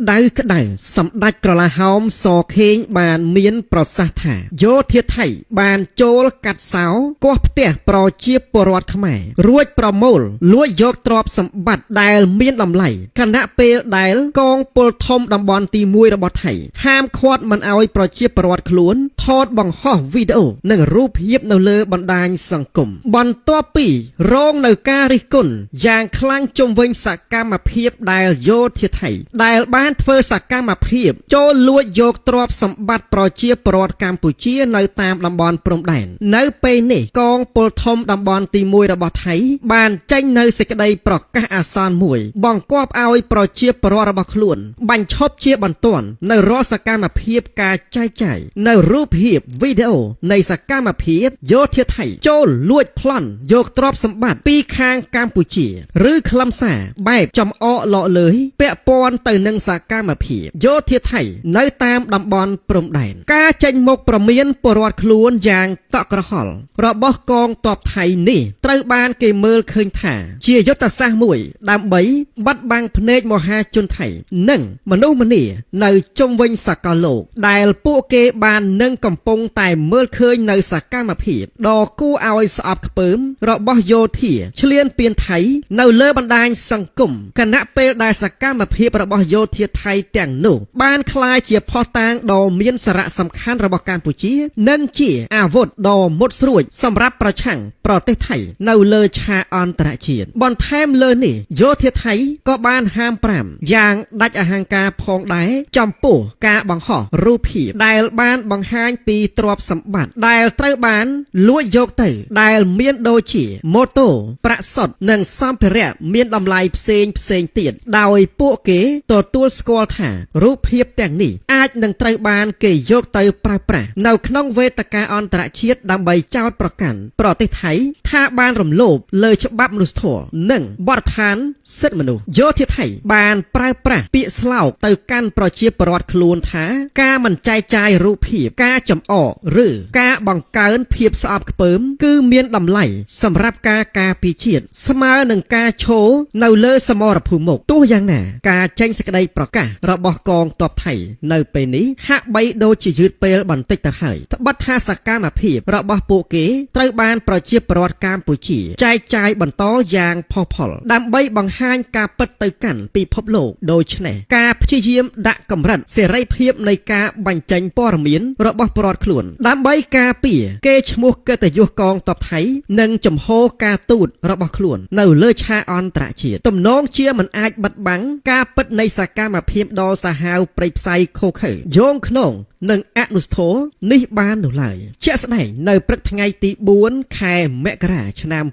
ក្តៅក្តៅសម្ដេចក្រឡាហោមសខេងបានមានប្រសាសន៍ថាយោធាថៃបានចូលកាត់សោគាស់ផ្ទះប្រជាពលរដ្ឋខ្មែររួចប្រមូលលួចយកទ្រព្យសម្បត្តិដែលមានតម្លៃខណៈពេលដែលកងពលធំតំបន់ទី1របស់ថៃហាមឃាត់មិនឲ្យប្រជាពលរដ្ឋខ្លួនថតបង្ហោះវីដេអូនិងរូបភាពនៅលើបណ្ដាញសង្គមបន្ទាប់ពីរងនៅការរិះគន់យ៉ាងខ្លាំងជុំវិញសកម្មភាពដែលយោធាថៃដែលបានធ្វើសកម្មភាពចូលលួចយកទ្រព្យសម្បត្តិប្រជាពលរដ្ឋកម្ពុជានៅតាមតំបន់ព្រំដែននៅពេលនេះកងពលធំតំបន់ទី1របស់ថៃបានចេញនៅសេចក្តីប្រកាសអាសន្នមួយបង្គាប់ឲ្យប្រជាពលរដ្ឋរបស់ខ្លួនបញ្ឈប់ជាបន្ទាន់នៅរាល់សកម្មភាពការចែកចាយនៅរូបភាពវីដេអូនៃសកម្មភាពយោធាថៃចូលលួចប្លន់យកទ្រព្យសម្បត្តិពីខាងកម្ពុជា ឬខ្លឹមសារបែបចំអកលក់លើយពាក់ព័ន្ធទៅនឹងសកម្មភាពយោធាថៃនៅតាមតំបន់ព្រំដែនការចេញមុខប្រមានពលរដ្ឋខ្លួនយ៉ាងតក់ក្រហល់របស់កងទ័ពថៃនេះត្រូវបានគេមើលឃើញថា ជាយុទ្ធសាស្ត្រមួយដើម្បីបាត់បង់ភ្នែកមហាជនថៃ និងមនុស្សម្នានៅជុំវិញសកលលោក ដែលពួកគេបាននឹងកំពុងតែមើលឃើញនៅសកម្មភាពដ៏គួរឲ្យស្អប់ខ្ពើមរបស់យោធាឈ្លានពានថៃនៅលើបណ្ដាញសង្គមខណៈពេលដែលសកម្មភាពរបស់យោធាថៃទាំងនោះបានក្លាយជាភស្តុតាងដ៏មានសារៈសំខាន់របស់កម្ពុជា និងជាអាវុធដ៏មុតស្រួចសម្រាប់ប្រឆាំងប្រទេសថៃនៅលើឆាកអន្តរជាតិបន្ថែមលើនេះយោធាថៃក៏បានហាមប្រាមយ៉ាងដាច់អហង្ការផងដែរចំពោះការបង្ហោះរូបភាពដែលបានបង្ហាញពីទ្រព្យសម្បត្តិដែលត្រូវបានលួចយកទៅដែលមានដូចជាម៉ូតូប្រាក់សុទ្ធនិងសម្ភារៈមានតម្លៃផ្សេងផ្សេងទៀតដោយពួកគេទទួលស្គាល់ថារូបភាពទាំងនេះអាចនឹងត្រូវបានគេយកទៅប្រើប្រាស់នៅក្នុងវេទិកាអន្តរជាតិដើម្បីចោទប្រកាន់ប្រទេសថៃថាបានរំលោភលើច្បាប់មនុស្សធម៌និងបទដ្ឋានសិទ្ធិមនុស្សយោធាថៃបានប្រើប្រាស់ពាក្យស្លោកទៅកាន់ប្រជាពលរដ្ឋខ្លួនថាការមិនចែកចាយរូបភាពការចំអកឬការបង្កើនភាពស្អប់ខ្ពើមគឺមានតម្លៃសម្រាប់ការការពារជាតិស្មើនឹងការឈរនៅលើសមរភូមិមុខទោះយ៉ាងណាការចេញសេចក្តីប្រកាសរបស់កងទ័ពថៃនៅពេលនេះហាក់បីដូចជាយឺតពេលបន្តិចទៅហើយត្បិតថាសកម្មភាពរបស់ពួកគេត្រូវបានប្រជាពលរដ្ឋកម្ពុជាចែកចាយបន្តយ៉ាងផុសផុលដើម្បីបង្ហាញការពិតទៅកាន់ពិភពលោកដូច្នេះការព្យាយាមដាក់កម្រិតសេរីភាពនៃការបញ្ចេញព័ត៌មានរបស់ពលរដ្ឋខ្លួនដើម្បីការពារគេឈ្មោះកិត្តិយសកងទ័ពថៃនិងចំហការទូតរបស់ខ្លួននៅលើឆាកអន្តរជាតិទំនងជាមិនអាចបិទបាំងការពិតនៃសកម្មភាពដ៏សាហាវព្រៃផ្សៃឃោរឃៅយោងខ្នងនិងអនុស្ធរនេះបាននោះឡើយជាក់ស្ដែងនៅព្រឹកថ្ងៃទី4ខែមករាឆ្នាំ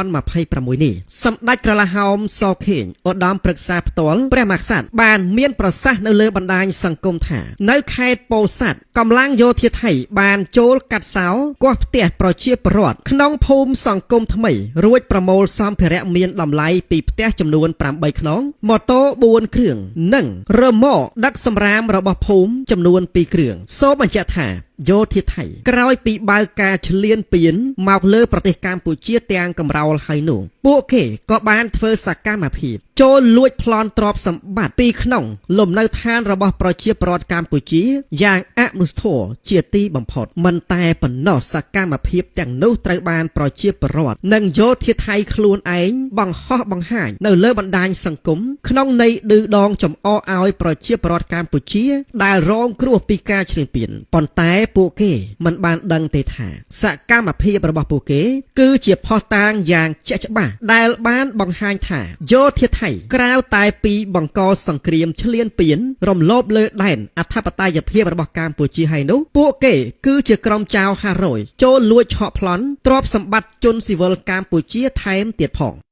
2026នេះសម្ដេចក្រឡាហោមសខេងឧត្តមប្រឹក្សាផ្ទាល់ព្រះមហាក្សត្របានមានប្រសាសន៍នៅលើបណ្ដាញសង្គមថានៅខេត្តពោធិ៍សាត់កម្លាំងយោធាថៃបានចូលកាត់សោគាស់ផ្ទះប្រជាពលរដ្ឋក្នុងភូមិសង្គមថ្មីរួចប្រមូលសម្ភារៈមានតម្លៃពីផ្ទះចំនួន8ខ្នងម៉ូតូ4គ្រឿងនិងរ៉ឺម៉កដឹកសម្រាមរបស់ភូមិចំនួន2គ្រឿងសូមបញ្ជាក់ថាយោធាថៃក្រោយពីបើកការឈ្លានពានមកលើប្រទេសកម្ពុជាទាំងកម្រោលហើយនោះពួកគេក៏បានធ្វើសកម្មភាពចូលលួចប្លន់ទ្រព្យសម្បត្តិពីក្នុងលំនៅឋានរបស់ប្រជាពលរដ្ឋកម្ពុជាយ៉ាងអមនុស្សធម៌ជាទីបំផុតមិនតែប៉ុណ្ណោះសកម្មភាពទាំងនោះត្រូវបានប្រជាពលរដ្ឋនិងយោធាថៃខ្លួនឯងបង្ហោះបង្ហាញនៅលើបណ្ដាញសង្គមក្នុងន័យឌឺដងចំអកឲ្យប្រជាពលរដ្ឋកម្ពុជាដែលរងគ្រោះពីការឈ្លានពានប៉ុន្តែពួកគេមិនបានដឹងទេថាសកម្មភាពរបស់ពួកគេគឺជាភស្តុតាងយ៉ាងជាក់ច្បាស់ដែលបានបង្ហាញថាយោធាថៃក្រៅតែពីបង្កសង្គ្រាមឈ្លានពានរំលោភលើដែនអធិបតេយ្យភាពរបស់កម្ពុជាហើយនោះពួកគេគឺជាក្រុមចៅ500ចូលលួចឆក់ប្លន់ទ្រព្យសម្បត្តិជនស៊ីវិលកម្ពុជាថែមទៀតផង។